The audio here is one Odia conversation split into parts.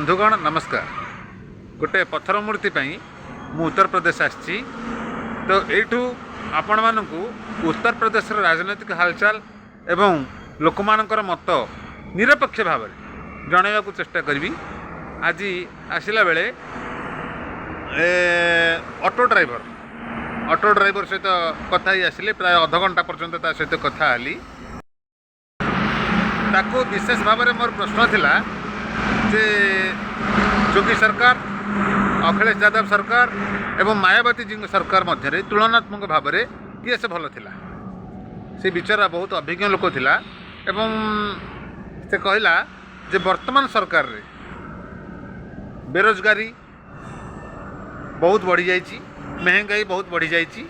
ବନ୍ଧୁଗଣ, ନମସ୍କାର। ଗୋଟେ ପଥର ମୂର୍ତ୍ତି ପାଇଁ ମୁଁ ଉତ୍ତରପ୍ରଦେଶ ଆସିଛି। ତ ଏଇଠୁ ଆପଣମାନଙ୍କୁ ଉତ୍ତରପ୍ରଦେଶର ରାଜନୈତିକ ହାଲଚାଲ ଏବଂ ଲୋକମାନଙ୍କର ମତ ନିରପେକ୍ଷ ଭାବରେ ଜଣାଇବାକୁ ଚେଷ୍ଟା କରିବି। ଆଜି ଆସିଲା ବେଳେ ଅଟୋ ଡ୍ରାଇଭର ସହିତ କଥା ହେଇ ଆସିଲି। ପ୍ରାୟ ଅଧଘଣ୍ଟା ପର୍ଯ୍ୟନ୍ତ ତା ସହିତ କଥା ହେଲି। ତାକୁ ବିଶେଷ ଭାବରେ ମୋର ପ୍ରଶ୍ନ ଥିଲା ଯେ ଯୋଗୀ ସରକାର, ଅଖିଳେଶ ଯାଦବ ସରକାର ଏବଂ ମାୟାବତୀଜୀଙ୍କ ସରକାର ମଧ୍ୟରେ ତୁଳନାତ୍ମକ ଭାବରେ କିଏ ସେ ଭଲ ଥିଲା। ସେ ବିଚରା ବହୁତ ଅଭିଜ୍ଞ ଲୋକ ଥିଲା ଏବଂ ସେ କହିଲା ଯେ ବର୍ତ୍ତମାନ ସରକାରରେ ବେରୋଜଗାରୀ ବହୁତ ବଢ଼ିଯାଇଛି, ମେହେଙ୍ଗାଇ ବହୁତ ବଢ଼ିଯାଇଛି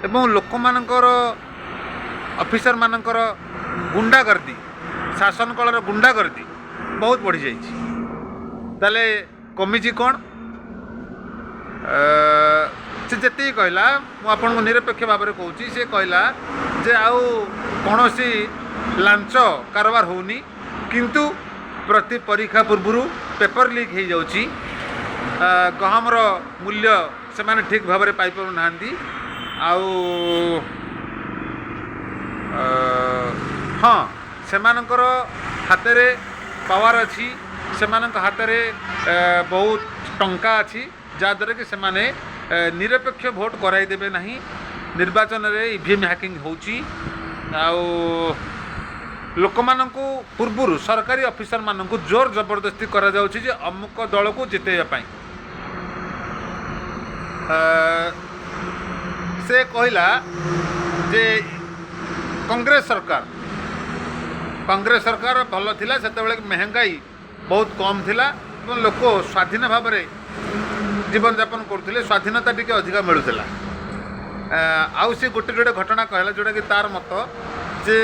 ଏବଂ ଲୋକମାନଙ୍କର, ଅଫିସରମାନଙ୍କର ଗୁଣ୍ଡାଗର୍ଦି, ଶାସନ କଳର ଗୁଣ୍ଡାଗର୍ଦି ବହୁତ ବଢ଼ିଯାଇଛି। ତାହେଲେ କମିଛି କ'ଣ? ସେ ଯେତିକି କହିଲା, ମୁଁ ଆପଣଙ୍କୁ ନିରପେକ୍ଷ ଭାବରେ କହୁଛି। ସେ କହିଲା ଯେ ଆଉ କୌଣସି ଲାଞ୍ଚ କାରବାର ହେଉନି, କିନ୍ତୁ ପ୍ରତି ପରୀକ୍ଷା ପୂର୍ବରୁ ପେପର ଲିକ୍ ହେଇଯାଉଛି। ଗହମର ମୂଲ୍ୟ ସେମାନେ ଠିକ୍ ଭାବରେ ପାଇପାରୁନାହାନ୍ତି। ଆଉ ହଁ, ସେମାନଙ୍କର ହାତରେ ପାୱାର ଅଛି, ସେମାନଙ୍କ ହାତରେ ବହୁତ ଟଙ୍କା ଅଛି, ଯାହାଦ୍ୱାରା କି ସେମାନେ ନିରପେକ୍ଷ ଭୋଟ କରାଇଦେବେ ନାହିଁ। ନିର୍ବାଚନରେ ଇଭିଏମ୍ ହ୍ୟାକିଂ ହେଉଛି ଆଉ ଲୋକମାନଙ୍କୁ ପୂର୍ବରୁ ସରକାରୀ ଅଫିସରମାନଙ୍କୁ ଜୋର ଜବରଦସ୍ତି କରାଯାଉଛି ଯେ ଅମୁକ ଦଳକୁ ଜିତେଇବା ପାଇଁ। ସେ କହିଲା ଯେ କଂଗ୍ରେସ ସରକାର ଭଲ ଥିଲା। ସେତେବେଳେ ମେହେଙ୍ଗାଇ ବହୁତ କମ୍ ଥିଲା ଏବଂ ଲୋକ ସ୍ୱାଧୀନ ଭାବରେ ଜୀବନଯାପନ କରୁଥିଲେ, ସ୍ୱାଧୀନତା ଟିକେ ଅଧିକା ମିଳୁଥିଲା। ଆଉ ସେ ଗୋଟେ ଯୋଡ଼େ ଘଟଣା କହିଲା, ଯେଉଁଟାକି ତାର ମତ ଯେ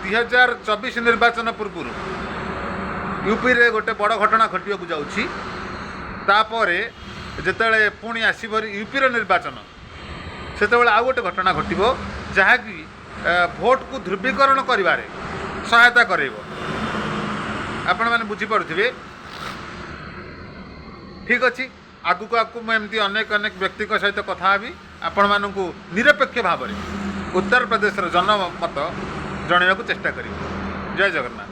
2024 ନିର୍ବାଚନ ପୂର୍ବରୁ ୟୁପିରେ ଗୋଟେ ବଡ଼ ଘଟଣା ଘଟିବାକୁ ଯାଉଛି। ତାପରେ ଯେତେବେଳେ ପୁଣି ଆସିବ ୟୁପିର ନିର୍ବାଚନ, ସେତେବେଳେ ଆଉ ଗୋଟେ ଘଟଣା ଘଟିବ, ଯାହାକି ଭୋଟକୁ ଧ୍ରୁବୀକରଣ କରିବାରେ ସହାୟତା କରାଇବ। ଆପଣମାନେ ବୁଝିପାରୁଥିବେ। ଠିକ୍ ଅଛି, ଆଗକୁ ଆଗକୁ ମୁଁ ଏମିତି ଅନେକ ଅନେକ ବ୍ୟକ୍ତିଙ୍କ ସହିତ କଥା ହେବି। ଆପଣମାନଙ୍କୁ ନିରପେକ୍ଷ ଭାବରେ ଉତ୍ତରପ୍ରଦେଶର ଜନମତ ଜଣାଇବାକୁ ଚେଷ୍ଟା କରିବି। ଜୟ ଜଗନ୍ନାଥ।